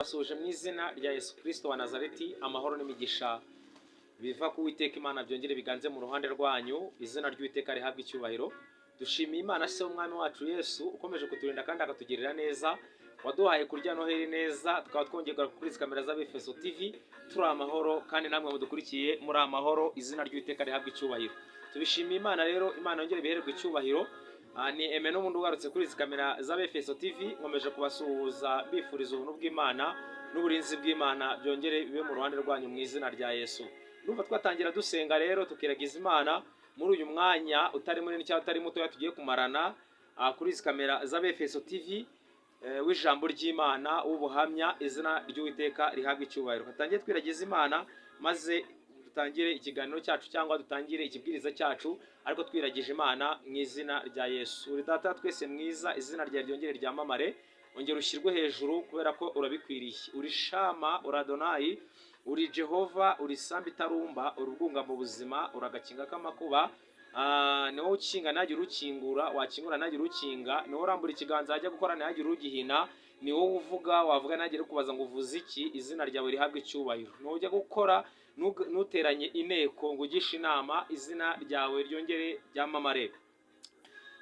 Ndabasuhuje mu izina rya Yesu Kristo wa Nazareti. Amahoro n'imigisha biva ku Uwiteka Imana byongere biganze mu ruhande rwanyu. Izina ry'Uwiteka rihabwa icyubahiro. Dushimiye Imana se w'Umwami wacu Yesu, ukomeje kuturinda kandi akatugirira neza, waduhaye kurya Noheli neza, tukaba twongeye kuri izi kamera z'Abefeso TV turi amahoro, kandi namwe mudukurikiye muri amahoro. Izina ry'Uwiteka rihabwa icyubahiro. Tubishimiye Imana rero, Imana yongere ibihererwe icyubahiro. Ni Eme n'ubundi ugarutse kuri izi kamera z'Abefeso TV. Nkomeje kubasuhuza, bifuriza ubuntu bw'Imana n'uburinzi bw'Imana byongere bibe mu ruhande rwanyu mu izina rya Yesu. Ndumva twatangira dusenga rero, tukiragiza Imana muri uyu mwanya utari munini cyangwa utari mutoya tugiye kumarana kuri izi kamera z'Abefeso TV, w'ijambo ry'Imana, w'ubuhamya. Izina ry'Uwiteka rihabwa icyubahiro. Hatangiye twiragiza Imana, maze dutangire ikiganiro cyacu cyangwa dutangire ikibwiriza cyacu, ariko twiragije Imana mu izina rya Yesu. Uri Data twese mwiza, izina ryawe ryongere ryamamare, ongera ushyirwe hejuru kubera ko urabikwiriye. Uri Shama, uri Adonayi, uri Jehova, uri Sambi itarumba, uri ubwunga mu buzima, uri agakinga k'amakuba. Ni wowe ukinga ntagire ukingura, wakingura ntagire ukinga, ni wowe urambura ikiganza ajya gukora ntihagire ugihina, ni wowe uvuga, wavuga ntagire ukubaza ngo uvuze iki. Izina ryawe rihabwe icyubahiro. Ni wowe ujya gukora ntuteranye inteko ngo ugishe inama. Izina ryawe ryongere ryamamare.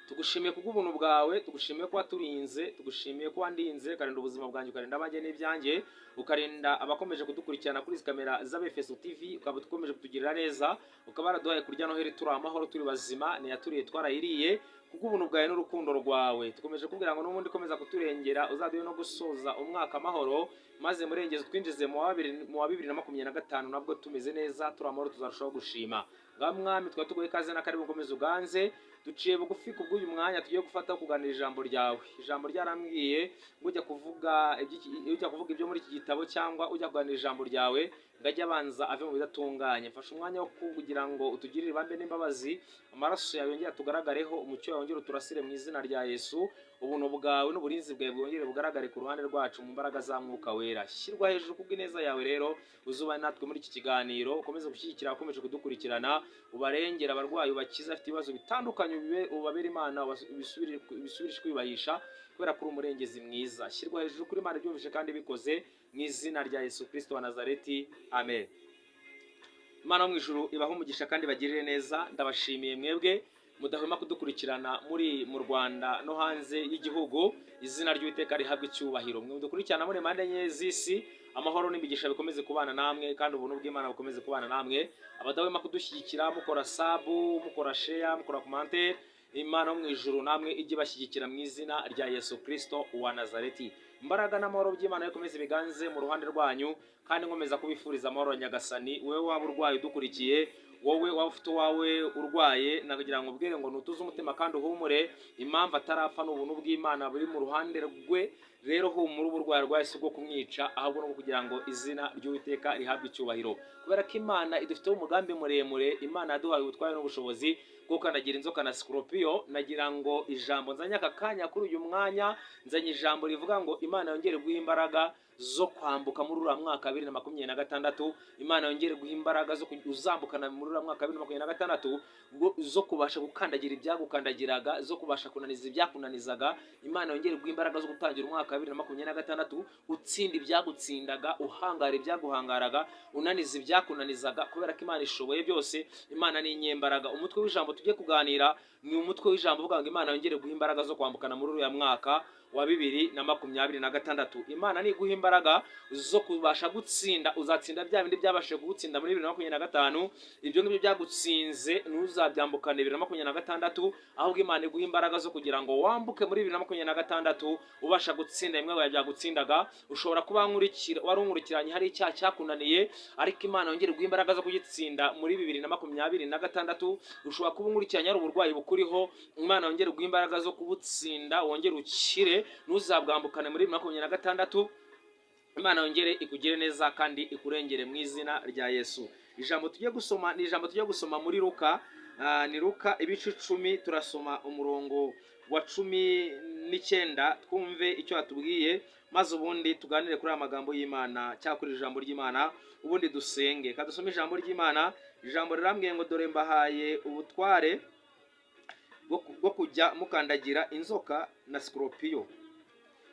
Tugushimiye kubw'ubuntu bwawe, tugushimiye ko waturinze, tugushimiye ko wandinze, ukarinda ubuzima bwanjye, ukarinda abanjye n'ibyanjye, ukarinda abakomeje kudukurikirana kuri izi kamera z'Abefeso TV, ukaba ukomeje kutugirira neza, ukaba waraduhaye kurya Noheli turi amahoro, turi bazima. Ntiyaturiye, twarayiriye kubw'ubuntu bwawe n'urukundo rwawe. Tukomeje kubwira ngo n'ubundi ukomeza kuturengera, uzaduhe no gusoza umwaka amahoro, maze murengezi twinjize mu wa 2025 nabwo tumeze neza, turi amahoro, tuzarushaho gushima. Ngaho Mwami, twaba tuguhe ikaze na karibu, ukomeze uganze. Duciye bugufi kubw'uyu mwanya tugiye gufata kuganira ijambo ryawe. Ijambo ryarambwiye ngo ujya kuvuga ibyo muri iki gitabo cyangwa ujya kuganira ijambo ryawe, ngo ajye abanza ave mu bidatunganye. Mfashe umwanya wo kugira ngo utugirire ibambe n'imbabazi, amaraso yawe yongere atugaragareho, umucyo wawe wongere uturasire mu izina rya Yesu, ubuntu bwawe n'uburinzi bwawe bwongere bugaragare ku ruhande rwacu mu mbaraga za Mwuka Wera. Shyirwa hejuru kubw'ineza yawe rero, uzubane natwe muri iki kiganiro, ukomeze gushyigikira abakomeje kudukurikirana, ubarengera abarwayi, ubakize afite ibibazo bitandukanye, ubabere Imana, ubisubirishe kwiyubahisha, kubera ko uri umurengezi mwiza. Shyirwa hejuru kuri Imana ibyumvise kandi bikoze, mu izina rya Yesu Kristo wa Nazareti, amen. Imana yo mu ijuru ibahe umugisha kandi bagirire neza. Ndabashimiye mwebwe mudahwema kudukurikirana muri mu Rwanda no hanze y'igihugu. Izina ry'Uwiteka rihabwa icyubahiro. Mwe mudukurikirana muri mpande enye z'isi, amahoro n'imigisha bikomeze kubana namwe, kandi ubuntu bw'Imana bukomeze kubana namwe. Abadahwema kudushyigikira mukora sub, mukora share, mukora commentaire, Imana yo mu ijuru namwe ijye ibashyigikira mu izina rya Yesu Kristo wa Nazareti. Imbaraga n'amahoro by'Imana bikomeze biganze mu ruhande rwanyu, kandi nkomeza kubifuriza amahoro ya Nyagasani. Wowe waba urwaye udukurikiye, wowe waba ufite uwawe urwaye, nagira ngo ubwire ngo nutuze umutima kandi uhumure. Impamvu atarapfa ni ubuntu bw'Imana buri mu ruhande rwe. Rero humura, uburwayi arwaye si ubwo kumwica, ahubwo no kugira ngo izina ry'Uwiteka rihabwe icyubahiro, kubera ko Imana idufiteho umugambi muremure. Imana yaduhaye ubutware n'ubushobozi bwo gukandagira inzoka na sikoropiyo. Nagira ngo ijambo nzanye aka kanya, kuri uyu mwanya, nzanye ijambo rivuga ngo Imana yongere guha imbaraga zo kwambuka muri uriya mwaka wa 2026. Imana yongere guha imbaraga zo uzambukana muri uriya mwaka wa 2026, zo kubasha gukandagira ibyagukandagiraga, zo kubasha kunaniza ibyakunanizaga. Imana yongere guha imbaraga zo gutangira umwaka wa 2026 utsinda ibyagutsindaga, uhangara ibyaguhangaraga, unaniza ibyakunanizaga, kubera ko Imana ishoboye byose. Imana ni inyembaraga. Umutwe w'ijambo tugiye kuganira ni umutwe w'ijambo uvuga ngo Imana yongere guha imbaraga zo kwambukana muri uriya mwaka wa 2026. Imana niguha imbaraga zo kubasha gutsinda, uzatsinda bya bindi byabashije kugutsinda muri 2025. Ibyo ngibyo byagutsinze ntuzabyambukane 2026, ahubwo Imana iguha imbaraga zo kugira ngo wambuke muri 2026 ubasha gutsinda bimwe bibaye byagutsindaga. Ushobora kuba wari unkurikiranye hari icyaha cyakunaniye, ariko Imana yongere guha imbaraga zo kugitsinda muri 2026. Ushobora kuba unkurikiranye hari uburwayi bukuriho, Imana yongere guha imbaraga zo kubutsinda, wongere ukire, ntuzabwambukane muri 2026. Imana yongere ikugire neza kandi ikurengere mu izina rya Yesu. Ijambo tugiye gusoma ni ijambo tugiye gusoma muri Luka, ni Luka ibice 10, turasoma umurongo wa 19, twumve icyo atubwiye, maze ubundi tuganire kuri aya magambo y'Imana cyangwa kuri ijambo ry'Imana, ubundi dusenge. Kadusome ijambo ry'Imana. Ijambo rirambwiye ngo: "Dore mbahaye ubutware bwo kujya mukandagira inzoka na sikoropiyo."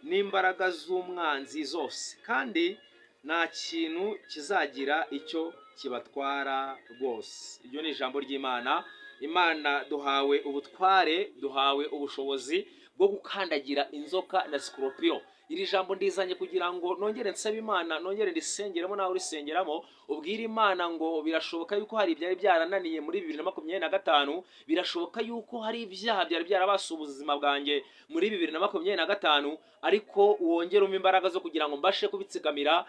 n'imbaraga z'umwanzi zose, kandi nta kintu kizagira icyo kibatwara rwose. Iryo ni ijambo ry'Imana. Imana duhawe ubutware, duhawe ubushobozi bwo gukandagira inzoka na sikoropiyo. Iri jambo ndizanye kugira ngo nongere nsabe Imana, nongere ndisengeremo, nawe urisengeramo, ubwire Imana ngo birashoboka yuko hari ibyari byarananiye muri 2025, birashoboka yuko hari ibyaha byari byarabase ubuzima bwanjye muri 2025, ariko wongere umpe imbaraga zo kugira ngo mbashe kubitsikamira,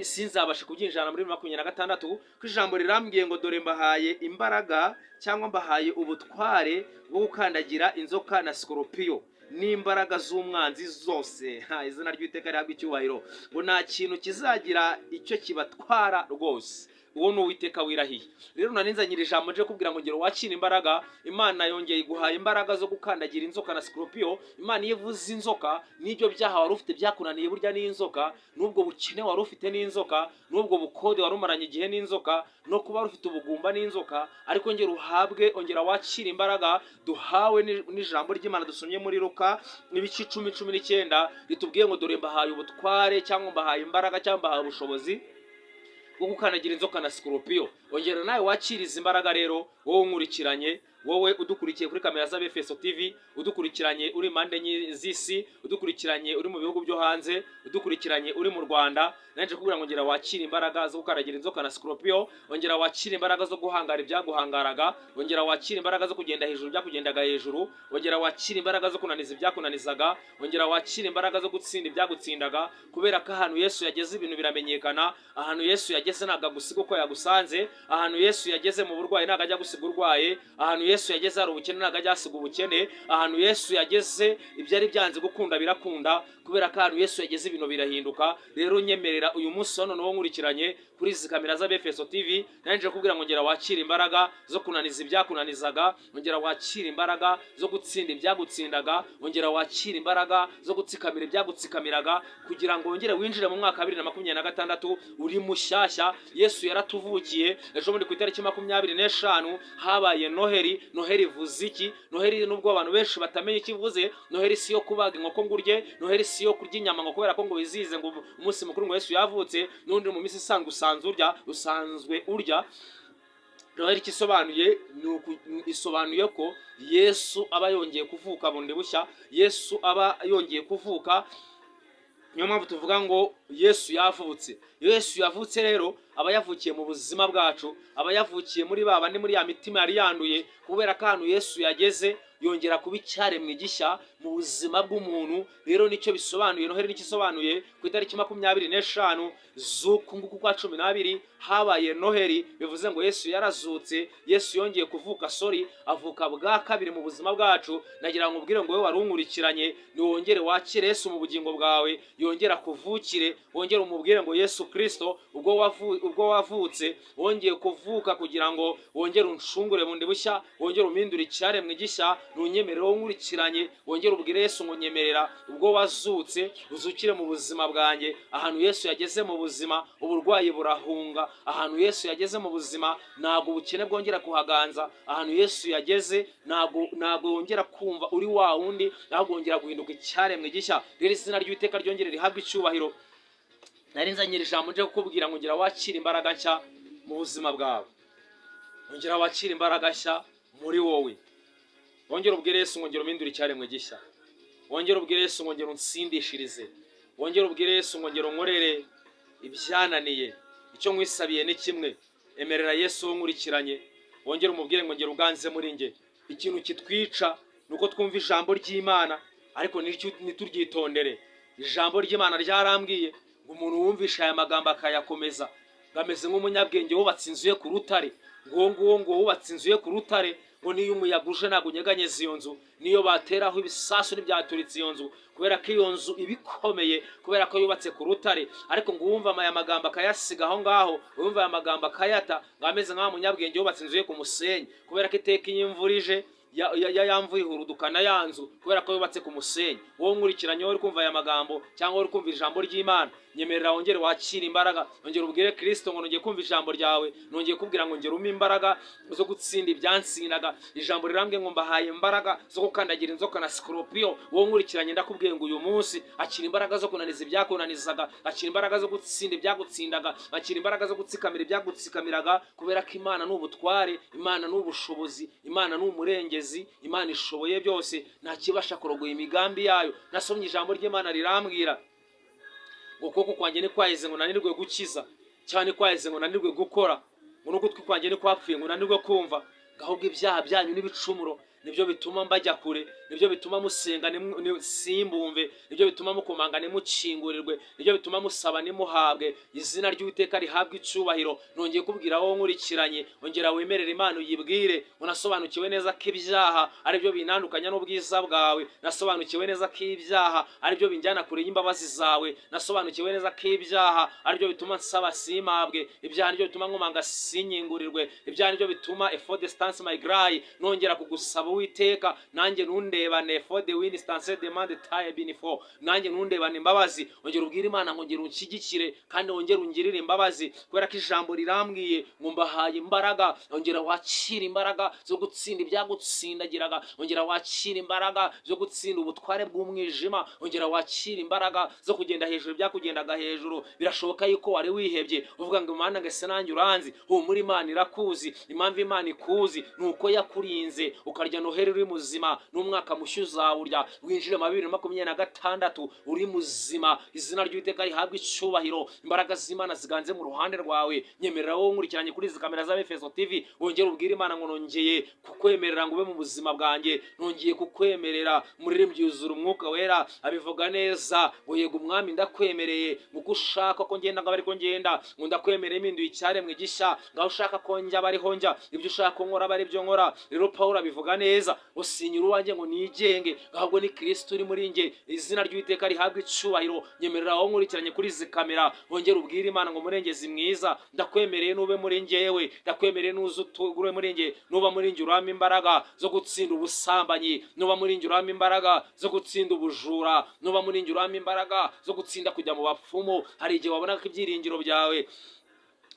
sinzabashe kubyinjirana muri 2026. Ko ijambo rirambwiye ngo dore mbahaye imbaraga cyangwa mbahaye ubutware bwo gukandagira inzoka na sikoropiyo n'imbaraga z'umwanzi zose. Ha, izina ry'Uwiteka rihabwa icyubahiro. Ngo nta kintu kizagira icyo kibatwara rwose. Uwo ni Uwiteka wirahiye. Rero narinzanye iri jambo nje kubwira ngo ngero wakira imbaraga. Imana yongeye iguhaye imbaraga zo gukandagira inzoka na sikoropiyo. Imana iyo ivuze inzoka, n'ibyo byaha wari ufite byakunaniye burya n'inzoka, n'ubwo bukene wari ufite n'inzoka, n'ubwo bukode wari umaranye igihe n'inzoka, no kuba wari ufite ubugumba n'inzoka. Ariko ngera uhabwe, ongera wakira imbaraga duhawe n'ijambo ry'Imana dusomye muri Luka ibice 10:19, ritubwiye ngo dore mbahaye ubutware cyangwa mbahaye imbaraga cyangwa mbahaye ubushobozi bwo gukandagira inzoka na sikoropiyo. Ongera nawe wakiriza imbaraga. Rero wowe unkurikiranye, wowe udukurikiye kuri kamera z'Abefeso TV, udukurikiranye uri impande enye z'isi, udukurikiranye uri mu bihugu byo hanze, udukurikiranye uri mu Rwanda, nanje kubwira ngo ongera wakire imbaraga zo gukandagira inzoka na sikoropiyo. Ongera wakire imbaraga zo guhangara ibyaguhangaraga. Ongera wakire imbaraga zo kugenda hejuru byakugendaga hejuru. Ongera wakire imbaraga zo kunaniza ibyakunanizaga. Ongera wakire imbaraga zo gutsinda ibyagutsindaga, kubera ko ahantu Yesu yageze ibintu biramenyekana. Ahantu Yesu yageze ntabwo agusiga uko yagusanze. Ahantu Yesu yageze mu burwayi ntabwo ajya gusiga urwaye. Ahantu Yesu yageze hari ubukene ntabwo ajya asiga ubukene. Ahantu Yesu yageze ibyari byanze gukunda birakunda, kubera ko ahantu Yesu yageze ibintu birahinduka. Rero nyemerera uyu munsi wa none, wowe nkurikiranye kuri izi kamera z'Abefeso TV, nanje kubwira ngo ngera wakire imbaraga zo kunaniza ibyakunanizaga. Ongera wakire imbaraga zo gutsinda ibyagutsindaga. Ongera wakire imbaraga zo gutsikamira ibyagutsikamiraga, kugira ngo wongere winjire mu mwaka wa 2026 uri mushyashya. Yesu yaratuvukiye ejo bundi ku itariki 25, habaye Noheri. Noheri ivuze iki? Noheri, nubwo abantu benshi batamenya icyo ivuze, Noheri si yo kubaga inkoko ngo urye. Noheri si yo kurya inyama ngo kubera ko ngo wizihize ngo umunsi mukuru ngo Yesu yavutse. N'undi mu minsi isanzwe usanzwe urya, usanzwe urya. Noheri icyo isobanuye ni isobanuye ko Yesu aba yongeye kuvuka bundi bushya. Yesu aba yongeye kuvuka, niyo mpamvu tuvuga ngo Yesu yavutse. Iyo Yesu yavutse rero, aba yavukiye mu buzima bwacu, aba yavukiye muri ba bandi, muri ya mitima yari yanduye, kubera ko ahantu Yesu yageze yongera kuba icyaremwe gishya mu buzima bw'umuntu. Rero nicyo bisobanuye Noheri, nicyo isobanuye. Ku itariki 25 z'uku nguku kwa 12 habaye Noheri, bivuze ngo Yesu yarazutse, Yesu yongeye kuvuka, sorry, avuka bwa kabiri mu buzima bwacu. Nagira ngo ubwire ngo wowe wari unkurikiranye, niwongere wakire Yesu mu bugingo bwawe, yongere akuvukire. Wongere umubwire ngo Yesu Kristo, ubwo wavutse, wongeye kuvuka kugira ngo wongere unshungure bundi bushya, wongere umpindure icyaremwe gishya. Ntunyemerere, wowe unkurikiranye, wongere ubwire Yesu ngo nyemerera, ubwo wazutse uzukire mu buzima bwanjye. Ahantu Yesu yageze mu buzima, uburwayi burahunga. Ahantu Yesu yageze mu buzima, ntabwo ubukene bwongera kuhaganza. Ahantu Yesu yageze, ntabwo wongera kumva uri wa wundi, ahubwo wongera guhinduka icyaremwe gishya. Rero izina ry'Uwiteka ryongere rihabwe icyubahiro. Nari nzanye iri jambo nje kukubwira ngo ngira wakire imbaraga nshya mu buzima bwawe, ongera wakire imbaraga nshya muri wowe. Wongere ubwire Yesu ngo ngera umpindure icyaremwe gishya. Wongere ubwire Yesu ngo ngera unsindishirize. Wongere ubwire Yesu ngo ngera unkorere ibyananiye. Icyo nkwisabiye ni kimwe: emerera Yesu wo nkurikiranye, wongere umubwire ngo ngera uganze muri nge. Ikintu kitwica ni uko twumva ijambo ry'Imana ariko ntituryitondere. Ijambo ry'Imana ryarambwiye ngo umuntu wumvishe aya magambo akayakomeza ngo ameze nk'umunyabwenge wubatse inzu ye ku rutare. Ngo uwo nguwo ngo wubatse inzu ye ku rutare, ngo niyo umuyaga uje ntabwo unyeganyeza iyo nzu, niyo bateraho ibisasu ntibyaturitse iyo nzu, kubera ko iyo nzu iba ikomeye, kubera ko yubatse ku rutare. Ariko ngo uwumva aya magambo akayasiga aho ngaho, uwumva aya magambo akayata, ngo ameze nk'aho munyabwenge wubatse inzu ye ku musenyi, kubera ko iteka iyo imvura ije ya mvura ihurudukana ya nzu, kubera ko yubatse ku musenyi. Wowe nkurikiranye, wowe uri kumva aya magambo cyangwa uri kumva ijambo ry'Imana, Nyemerera wongere wakire imbaraga, ongera ubwire Kristo ngo nongeye kumva ijambo ryawe, nongeye kubwira ngo ngere umpe imbaraga zo gutsinda ibyansinaga. Ijambo rirambwiye ngo mbahaye imbaraga zo gukandagira inzoka na sikoropiyo. Wowe nkurikiranye, ndakubwiye ngo uyu munsi akira imbaraga zo kunaniza ibyakunanizaga, akira imbaraga zo gutsinda ibyagutsindaga, akira imbaraga zo gutsikamira ibyagutsikamiraga, kubera ko Imana ni ubutware, Imana ni ubushobozi, Imana ni umurengezi, Imana ishoboye byose, nta kibasha kurogoya imigambi yayo. Nasomye ijambo ry'Imana rirambwira ngo ukuboko kwanjye ntikwaheze ngo nanirwe gukiza, cyane kwaheze ngo nanirwe gukora, ngo n'ugutwi kwanjye ntikwapfuye ngo nanirwe kumva, ahubwo ibyaha byanyu n'ibicumuro nibyo bituma mbajya kure, nibyo bituma musenga simbumve, nibyo bituma mukomanga ntimukingurirwe, nibyo bituma musaba ntimuhabwe. Izina ry'Uwiteka rihabwe icyubahiro. Nongeye kubwira wowe nkurikiranye, ongera wemerere Imana, uyibwire: unasobanukiwe neza ko ibyaha ari byo bintandukanya n'ubwiza bwawe, nasobanukiwe neza ko ibyaha ari byo binjyana kure y'imbabazi zawe, nasobanukiwe neza ko ibyaha ari byo bituma nsaba simpabwe, ibyaha nibyo bituma nkomanga sinkingurirwe, ibyaha nibyo bituma efode stance my gray nongera kugusaba, Uwiteka, nanjye ntundebane efode wini stance demande taye binifo, nanjye ntundebane imbabazi. Ongera ubwire Imana ngo ngera unshyigikire kandi wongere ungirire imbabazi, kubera ko ijambo rirambwiye ngo mbahaye imbaraga. Ongera wakire imbaraga zo gutsinda ibyagutsindagiraga, ongera wakire imbaraga zo gutsinda ubutware bw'umwijima, ongera wakire imbaraga zo kugenda hejuru ibyakugendaga hejuru. Birashoboka yuko wari wihebye uvuga ngo Imana, ngo ese nanjye uranzi? Humura, Imana irakuzi. Impamvu Imana ikuzi ni uko yakurinze ukarya Noheli uri muzima, n'umwaka mushya uzawurya, winjire mu 2026 uri muzima. Izina ry'Uwiteka rihabwe icyubahiro. Imbaraga z'Imana ziganze mu ruhande rwawe. Nyemerera wowe nkurikiranye kuri izi kamera za Efeso TV, wongere ubwire Imana ngo nongeye kukwemerera ngo ube mu buzima bwanjye, nongeye kukwemerera. Umuririmbyi yuzura Umwuka Wera abivuga neza ngo yego Umwami, ndakwemereye ngo uko ushaka ko ngenda ngo abe ariko ngenda, ngo ndakwemereye, mpinduye icyaremwe gishya, ngaho ushaka ko njya aba ariho njya, ibyo ushaka ko nkora aba aribyo nkora. Rero Pawulo abivuga neza, usinyira uwanjye ngo nigenge, ahubwo ni Kristo uri muri njye. Izina ry'Uwiteka rihabwe icyubahiro. Nyemerera aho nkurikiranye kuri izi kamera, wongere ubwire Imana ngo Murengezi mwiza, ndakwemereye nube muri njyewe, ndakwemereye nuze utugure muri njye. Nuba muri njye urampa imbaraga zo gutsinda ubusambanyi, nuba muri njye urampa imbaraga zo gutsinda ubujura, nuba muri njye urampa imbaraga zo gutsinda kujya mu bapfumu. Hari igihe wabona ko ibyiringiro byawe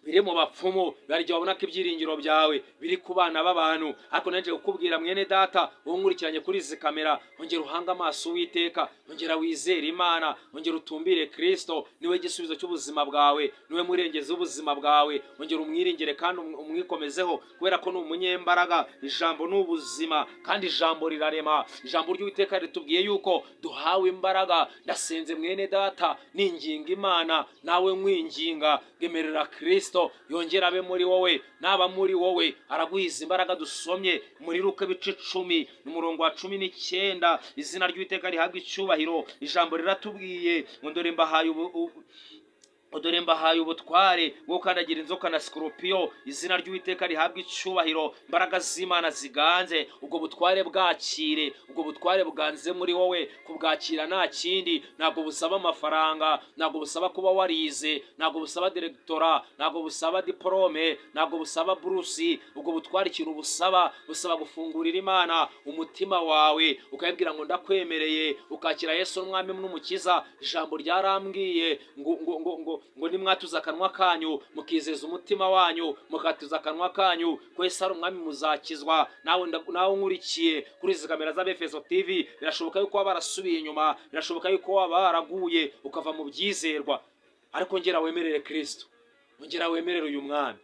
biri mu bapfumu, hari igihe wabona ko ibyiringiro byawe biri ku bana b'abantu, ariko nanjye kukubwira, mwene data wowe nkurikiranye kuri izi kamera, ongera uhange amaso Uwiteka, ongera wizere Imana, ongera utumbire Kristo. Niwe gisubizo cy'ubuzima bwawe, niwe murengezi w'ubuzima bwawe. Ongera umwiringire kandi umwikomezeho, kubera ko ni umunyembaraga. Ijambo ni ubuzima kandi ijambo rirarema. Ijambo ry'Uwiteka ritubwiye yuko duhawe imbaraga. Ndasenze, mwene data, ninginga Imana nawe nkwinginga, ngemerera Kristo yongera abe muri wowe. Naba muri wowe araguhiza imbaraga dusomye muri Luka ibice 10, umurongo wa 19. Izina ry'Uwiteka rihabwa icyubahiro. Ijambo riratubwiye ngo dore mbahaye ubutware bwo gukandagira inzoka na sikoropiyo. Izina ry'Uwiteka rihabwa icyubahiro. Imbaraga z'Imana ziganze. Ubwo butware bwakire, ubwo butware buganze muri wowe. Kubwakira nta kindi, ntabwo busaba amafaranga, ntabwo busaba kuba warize, ntabwo busaba doctorat, ntabwo busaba diporome, ntabwo busaba burusi. Ubwo butware ikintu busaba, busaba gufungurira Imana umutima wawe, ukayibwira ngo ndakwemereye, ukakira Yesu n'Umwami n'Umukiza. Ijambo ryarambwiye ngo nimwatuza akanwa kanyu mukizeza umutima wanyu, mukatuza akanwa kanyu ko Yesu ari Umwami, muzakizwa. Nawe nkurikiye kuri izi kamera z'Abefeso TV, birashoboka yuko waba warasubiye inyuma, birashoboka yuko waba waraguye ukava mu byizerwa, ariko ngera wemerere Kristo, ongera wemerere uyu Mwami,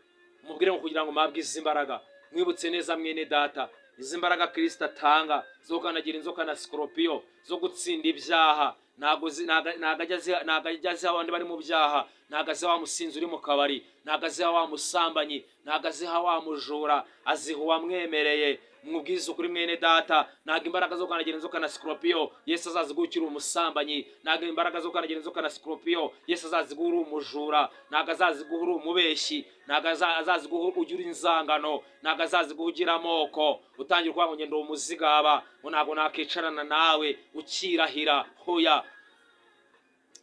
umubwire ngo kugira ngo mpabwe izi mbaraga. Mwibutse neza, mwene data, izi mbaraga Kristo atanga zo gukandagira inzoka na sikoropiyo, zo gutsinda ibyaha, ntabwo ajya aziha abandi bari mu byaha. Ntabwo aziha wa musinzi uri mu kabari, ntabwo aziha wa musambanyi, ntabwo aziha wa mujura, aziha uwamwemereye. Mwubwize ukuri, mwene data, ntabwo imbaraga zo gukandagira inzoka na sikoropiyo Yesu azaziguha ukiri umusambanyi, ntabwo imbaraga zo gukandagira inzoka na sikoropiyo Yesu azaziguha uri umujura, ntabwo azaziguha uri umubeshyi, ntabwo azaziguha ugira inzangano, ntabwo azaziguha ugira amoko, utangira kuvuga ngo ngenda umuzigaba, ngo ntabwo nakicarana nawe, ukirahira. Hoya,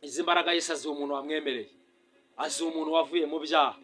izi mbaraga Yesu aziha umuntu wamwemereye, aziha umuntu wavuye mu byaha,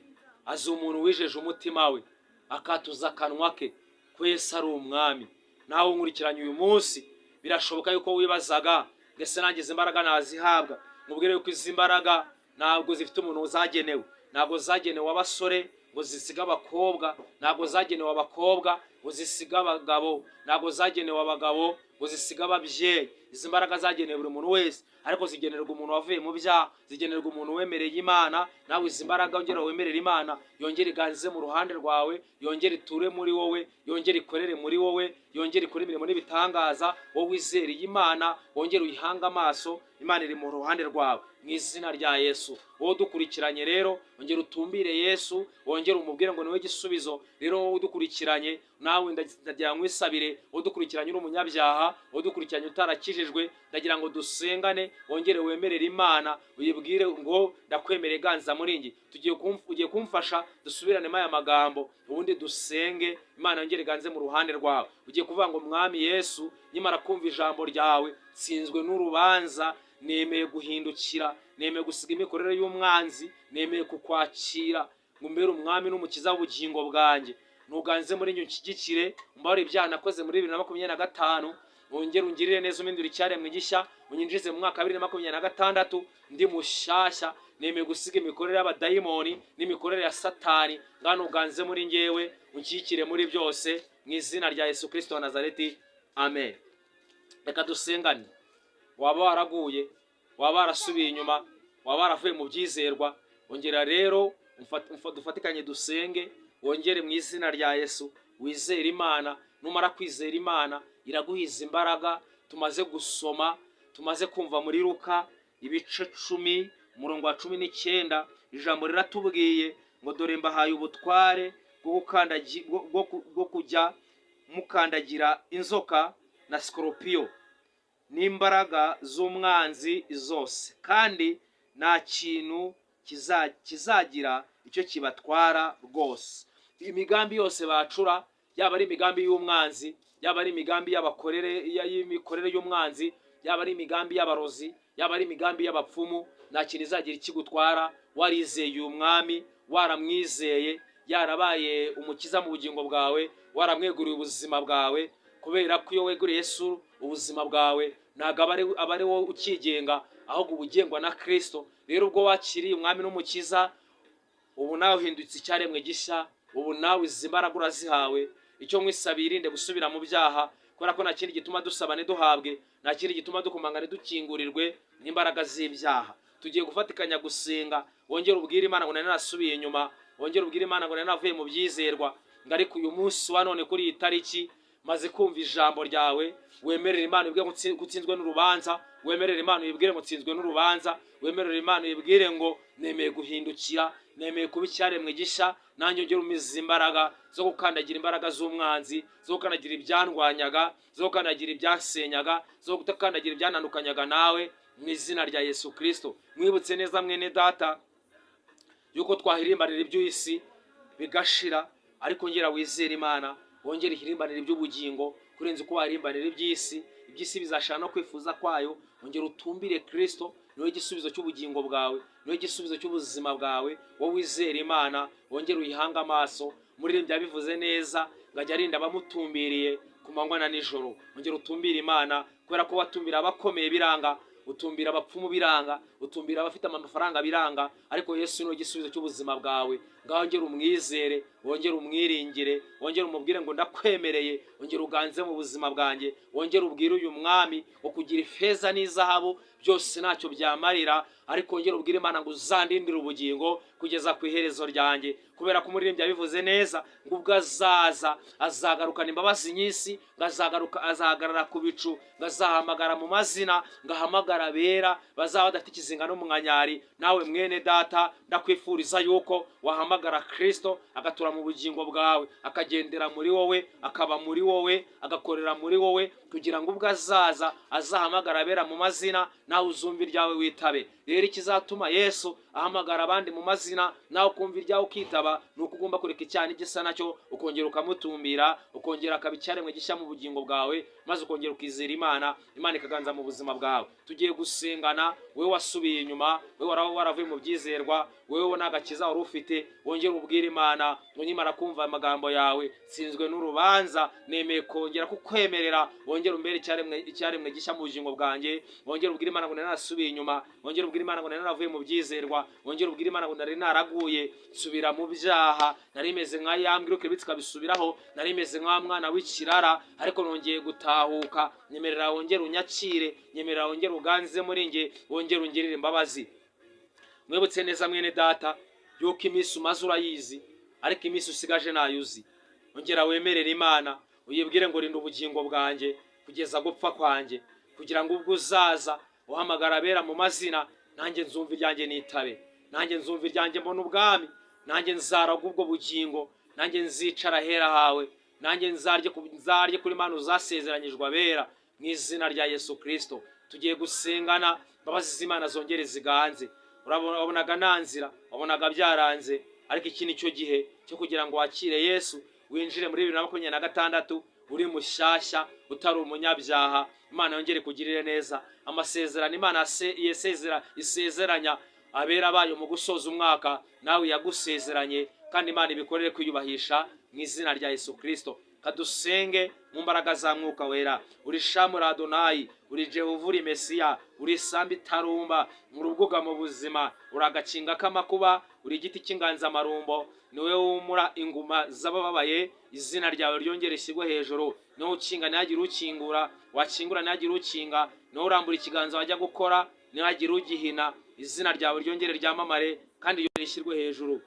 aziha umuntu wijeje umutima we, akatuza akanwa ke ko Yesu ari Umwami. Nawe nkurikiranye uyu munsi, birashoboka yuko wibazaga ngo ese nanjye izi mbaraga nazihabwa? Mubwire yuko izi mbaraga Ntabwo zifite umuntu zagenewe, ntabwo zagenewe abasore ngo zisige abakobwa, ntabwo zagenewe abakobwa ngo zisige abagabo, ntabwo zagenewe abagabo ngo zisige ababyeyi. Izi mbaraga zagenewe buri muntu wese, ariko zigenerwa umuntu wavuye mu byaha, zigenerwa umuntu wemereye Imana. Nawe izi mbaraga ongera wemerere Imana, yongere iganze mu ruhande rwawe, yongere iture muri wowe, yongere ikorere muri wowe, yongere ikore imirimo n'ibitangaza. Wowe wizereye Imana, wongere uyihange amaso, Imana iri mu ruhande rwawe mu izina rya Yesu. Wowe udukurikiranye rero, ongera utumbire Yesu, wongere umubwire ngo niwe gisubizo. Rero wowe udukurikiranye, nawe ndagira nkwisabire, wowe udukurikiranye uri umunyabyaha, wowe udukurikiranye utarakijijwe, ndagira ngo dusengane, wongere wemerere Imana, uyibwire ngo ndakwemereye, ganza muri njye. Ugiye kumfasha dusubiranemo aya magambo, ubundi dusenge Imana yongere iganze mu ruhande rwawe. Ugiye kuvuga ngo: Mwami Yesu, nkimara kumva ijambo ryawe, nsinzwe n'urubanza, nemeye guhindukira, nemeye gusiga imikorere y'umwanzi, nemeye kukwakira ngo umbere umwami n'umukiza w'ubugingo bwanjye. Nuganze muri njye, unshyigikire, umbabarire ibyaha nakoze muri 2025, wongere ungirire neza, umpindure icyaremwe gishya, unyinjize mu mwaka wa 2026 ndi mushyashya. Nemeye gusiga imikorere y'abadayimoni n'imikorere ya Satani. Ngano uganze muri njyewe, unshyigikire muri byose, mu izina rya Yesu Kristo wa Nazareti, amen. Reka dusengane. Waba waraguye, waba warasubiye inyuma, waba waravuye mu byizerwa, ongera rero dufatikanye dusenge, wongere mu izina rya Yesu wizere Imana. Numara kwizera Imana, iraguhiza imbaraga tumaze gusoma, tumaze kumva muri Luka ibice 10, umurongo wa 19. Ijambo riratubwiye ngo: "Dore mbahaye ubutware bwo kujya mukandagira inzoka na sikoropiyo n'imbaraga z'umwanzi zose, kandi nta kintu kizagira icyo kibatwara rwose." Imigambi yose bacura, yaba ari imigambi y'umwanzi, yaba ari imigambi y'abakorere y'imikorere y'umwanzi, yaba ari imigambi y'abarozi, yaba ari imigambi y'abapfumu, nta kintu izagira ikigutwara warizeye uyu mwami, waramwizeye, yarabaye umukiza mu bugingo bwawe, waramweguriye ubuzima bwawe. Kubera ko iyo weguriye Yesu ubuzima bwawe, ntabwo aba ari wowe ukigenga, ahubwo uba ugengwa na Kristo. Rero ubwo wakiriye umwami n'umukiza, ubu nawe uhindutse icyaremwe gishya, ubu nawe izi mbaraga urazihawe. Icyo nkwisaba, irinde gusubira mu byaha, kubera ko nta kindi gituma dusaba ntiduhabwe, nta kindi gituma dukomanga ntidukingurirwe, n'imbaraga z'ibyaha. Tugiye gufatikanya gusenga. Wongere ubwire Imana ngo nari narasubiye inyuma, wongere ubwire Imana ngo nari navuye mu byizerwa, ngo ariko uyu munsi wa none, kuri iyi tariki, maze kumva ijambo ryawe. Wemerere Imana ubwire ngo utsinzwe n'urubanza, wemerere Imana uyibwire ngo nsinzwe n'urubanza, wemerere Imana uyibwire ngo nemeye guhindukira, nemeye kuba icyaremwe gishya. Nanjye ongera umize imbaraga zo gukandagira imbaraga z'umwanzi, zo gukandagira ibyandwanyaga, zo gukandagira ibyansenyaga, zo gukandagira ibyanandukanyaga nawe, mu izina rya Yesu Kristo. Mwibutse neza, mwene data, yuko twahirimbanira iby'isi bigashira, ariko ngera wizere Imana, wongere ihirimbanire iby'ubugingo kurenza uko wahirimbanira iby'isi. Iby'isi bizashira no kwifuza kwayo. Wongere utumbire Kristo, niwe gisubizo cy'ubugingo bwawe, niwe gisubizo cy'ubuzima bwawe. Wowe wizere Imana, wongere uyihange amaso. Umuririmbyi yabivuze neza ngo ajya arinda abamutumbiriye ku manywa na nijoro. Wongere utumbire Imana, kubera ko watumbira abakomeye biranga, utumbira abapfumu biranga, utumbira abafite amafaranga biranga, ariko Yesu niwe gisubizo cy'ubuzima bwawe. Ngaho wongere umwizere, wongere umwiringire, wongere umubwire ngo ndakwemereye, wongere uganze mu buzima bwanjye. Wongere ubwire uyu mwami wo kugira ifeza n'izahabu byose ntacyo byamarira, ariko wongere ubwire Imana ngo uzandindire ubugingo kugeza ku iherezo ryanjye. Kubera ko umuririmbyi yabivuze neza ngo ubwo azaza, azagarukana imbabazi nyinshi, ngo azagaruka azahagarara ku bicu, ngo azahamagara mu mazina, ngo ahamagara abera bazaba badafite ikizinga n'umunkanyari. Nawe mwene data, ndakwifuriza yuko wahamagara Kristo agatura mu bugingo bwawe, akagendera muri wowe, akaba muri wowe, agakorera muri wowe, kugira ngo ubwo azaza azahamagara abera mu mazina, nawe uzumva iryawe witabe. Rero ikizatuma Yesu ahamagara abandi mu mazina, nawe ukumva iryawe ukitaba, ni uko ugomba kureka icyaha n'igisa nacyo, ukongera ukamutumbira, ukongera akaba icyaremwe gishya mu bugingo bwawe, maze ukongera ukizera Imana, Imana ikaganza mu buzima bwawe. Tugiye gusengana. Wowe wasubiye inyuma, wowe waravuye mu byizerwa, wowe nta gakiza wari ufite, wongere ubwire Imana ngo nkimara kumva amagambo yawe, nsinzwe n'urubanza, nemeye kongera kukwemerera, wongere umbere icyaremwe gishya mu bugingo bwanjye. Wongere ubwire Imana ngo nari narasubiye inyuma, wongere ubwire Imana ngo nari naravuye mu byizerwa. gutahuka, wongere ubwire Imana ngo nari naraguye nsubira mu byaha, nari meze nka ya mbwa iruka ibitsi ikabisubiraho, nari meze nka mwana w'ikirara, ariko nongeye gutahuka. Nyemerera wongere unyakire, nyemerera wongere uganze muri nge, wongere ungirire imbabazi. Mwibutse neza mwene data yuko iminsi umaze urayizi, ariko iminsi usigaje ntayo uzi. Ongera wemerere Imana, uyibwire ngo rinda ubugingo bwanjye kugeza gupfa kwanjye, kugira ngo ubwo uzaza uhamagara abera mu mazina, nanjye nzumva iryanjye nitabe, nanjye nzumva iryanjye mbona ubwami, nanjye nzaraga ubwo bugingo, nanjye nzicara ahera hawe, nanjye nzarye kuri Imana uzasezeranyijwe abera, mu izina rya Yesu Kristo. Tugiye gusengana, imbabazi z'Imana zongere ziganze. Wabonaga nta nzira, wabonaga byaranze, ariko iki ni cyo gihe cyo kugira ngo wakire Yesu, winjire muri 2026 uri mushyashya, utari umunyabyaha. Imana yongere kugirire neza. Amasezerano Imana isezeranya abera bayo mu gusoza umwaka, nawe yagusezeranye, kandi Imana ibikorere kwiyubahisha mu izina rya Yesu Kristo. Kadusenge mu mbaraga za Mwuka Wera. Uri Shamura Adonayi, uri Jehova, uri Mesiya, uri Sambi Tarumba, uri ubwuga mu buzima, uri agakinga k'amakuba, uri igiti cy'inganzamarumbo, niwe wumura inguma z'abababaye. Izina ryawe ryongere rishyirwe hejuru. Niwe ukinga ntihagire ukingura, wakingura ntihagire ukinga, niwe urambura ikiganza wajya gukora ntihagire ugihina. Izina ryawe ryongere ryamamare kandi rishyirwe hejuru.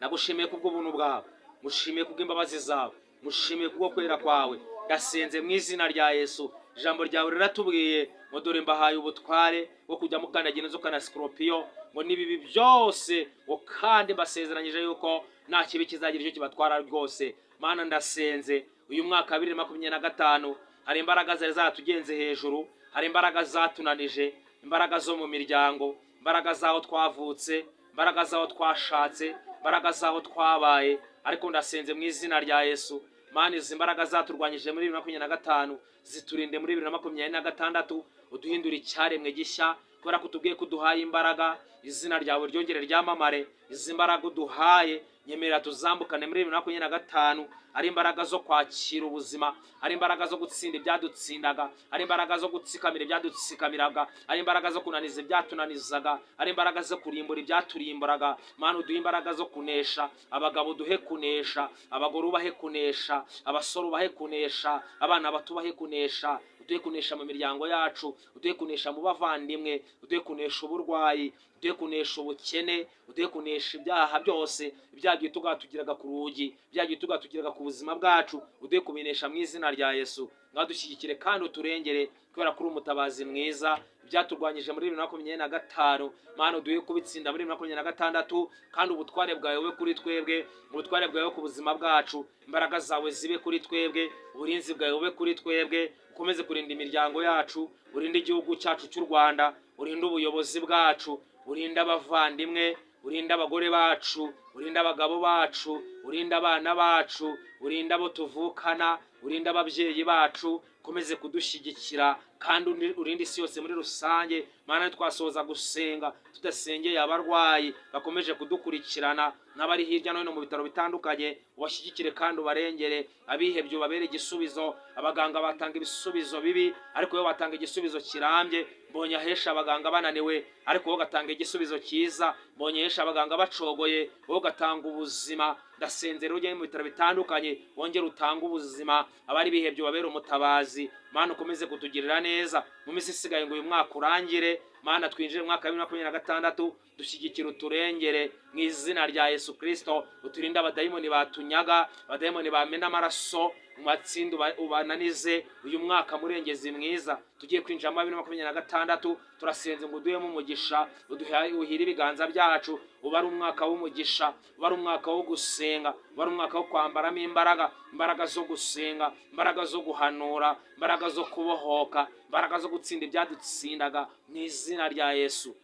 Nagushimiye kubw'ubuntu bwawe, mushimiye kubw'imbabazi zawe, mushimiye kubwo kwera kwawe. Ndasenze mu izina rya Yesu. Ijambo ryawe riratubwiye ngo dore mbahaye ubutware bwo kujya mukandagira inzoka na sikoropiyo, ngo n'ibibi byose, ngo kandi mbasezeranyije yuko nta kibi kizagira icyo kibatwara rwose. Mana, ndasenze uyu mwaka wa 2025 hari imbaraga zari zaratugenze hejuru, hari imbaraga zatunanije, imbaraga zo mu miryango, imbaraga z'aho twavutse, imbaraga z'aho twashatse, imbaraga z'aho twabaye, ariko ndasenze mu izina rya Yesu. Mana, izi mbaraga zaturwanyije muri 2025 ziturinde muri 2026, uduhindure icyaremwe gishya, kubera ko utubwiye ko uduhaye imbaraga. Izina ryawe ryongere ryamamare. Izi mbaraga uduhaye nyemerera tuzambukane muri 2025, ari imbaraga zo kwakira ubuzima, ari imbaraga zo gutsinda ibyadutsindaga, ari imbaraga zo gutsikamira ibyadutsikamiraga, ari imbaraga zo kunaniza ibyatunanizaga, ari imbaraga zo kurimbura ibyaturimburaga. Mana, uduhe imbaraga zo kunesha. Abagabo duhe kunesha, abagore ubahe kunesha, abasore ubahe kunesha, abana bato ubahe kunesha. Uduhe kunesha mu miryango yacu, uduhe kunesha mu bavandimwe, uduhe kunesha uburwayi, uduhe kunesha ubukene, uduhe kunesha ibyaha byose, ibyaha byitugatugiraga ku rugi, ibyaha byitugatugiraga ku buzima bwacu, uduhe kubinesha mu izina rya Yesu. Mwadushyigikire kandi uturengere, kubera ko uri umutabazi mwiza. Ibyaturwanyije muri 2025, Mana, uduhe kubitsinda muri 2026, kandi ubutware bwawe bube kuri twebwe, ubutware bwawe ku buzima bwacu, imbaraga zawe zibe kuri twebwe, uburinzi bwawe bube kuri twebwe. Ukomeze kurinda imiryango yacu, urinde igihugu cyacu cy'u Rwanda, urinde ubuyobozi bwacu, urinde abavandimwe, urinde abagore bacu, urinde abagabo bacu, urinde abana bacu, urinde abo tuvukana, urinde ababyeyi bacu. Ukomeze kudushyigikira kandi urinde isi yose muri rusange. Mana, twasoza gusenga tudasengeye abarwayi bakomeje kudukurikirana n'abari hirya no hino mu bitaro bitandukanye, ubashyigikire kandi ubarengere. Abihebye ubabere igisubizo. Abaganga batanga ibisubizo bibi, ariko wowe batanga igisubizo kirambye. Mbonye ahesha abaganga bananiwe, ariko wowe ugatanga igisubizo cyiza. Mbonye ahesha abaganga bacogoye, wowe ugatanga ubuzima. Ndasenze rero ujye mu bitaro bitandukanye, wongere utange ubuzima. Abari bihebye ubabere umutabazi. Mana, ukomeze kutugirira neza mu minsi isigaye ngo uyu mwaka urangire. Mana, twinjire mu mwaka wa 2026, dushyigikire uturengere mu izina rya Yesu Kristo. Uturinde abadayimoni batunyaga, abadayimoni bamena amaraso mu matsinda, ubananize uyu mwaka. Murengezi mwiza, tugiye kwinjiramo 2026, turasenze ngo uduhemo umugisha, uduhe uhire ibiganza byacu, uba ari umwaka w'umugisha, uba ari umwaka wo gusenga, uba ari umwaka wo kwambaramo imbaraga, imbaraga zo gusenga, imbaraga zo guhanura, imbaraga zo kubohoka, imbaraga zo gutsinda ibyadutsindaga mu izina rya Yesu.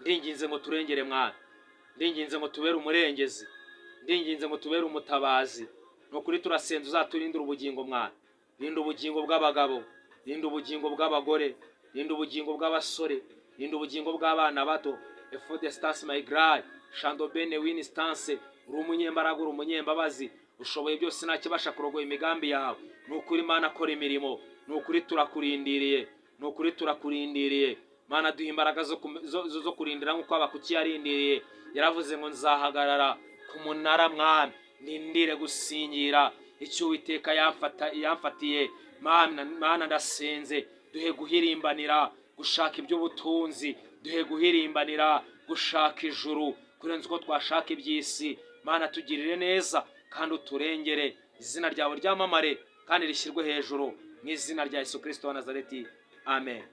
Ndinginze ngo turengere mwana, ndinginze ngo tubere umurengezi, ndinginze ngo tubere umutabazi. Ni ukuri turasenze uzaturindire ubugingo mwana. Rinda ubugingo bw'abagabo, rinda ubugingo bw'abagore, rinda ubugingo bw'abasore, rinda ubugingo bw'abana bato. Efode stance my gray shando bene win stance, uri umunyembaraga, uri umunyembabazi, ushoboye byose, nta kibasha kurogoya imigambi yawe. Ni ukuri Imana, akora imirimo. Ni ukuri turakurindiriye, ni ukuri turakurindiriye. Mana, duhe imbaraga zo kurindira nk'uko Habakuki yarindiriye. Yaravuze ngo: "Nzahagarara ku munara, Mwami, ndindire gusingira icyo Uwiteka yamfatiye." Mana, Mana, ndasenze, duhe guhirimbanira gushaka iby'ubutunzi, duhe guhirimbanira gushaka ijuru kurenza uko twashaka iby'isi. Mana, tugirire neza kandi uturengere, izina ryawe ryamamare kandi rishyirwe hejuru, mu izina rya Yesu Kirisito wa Nazareti, amen.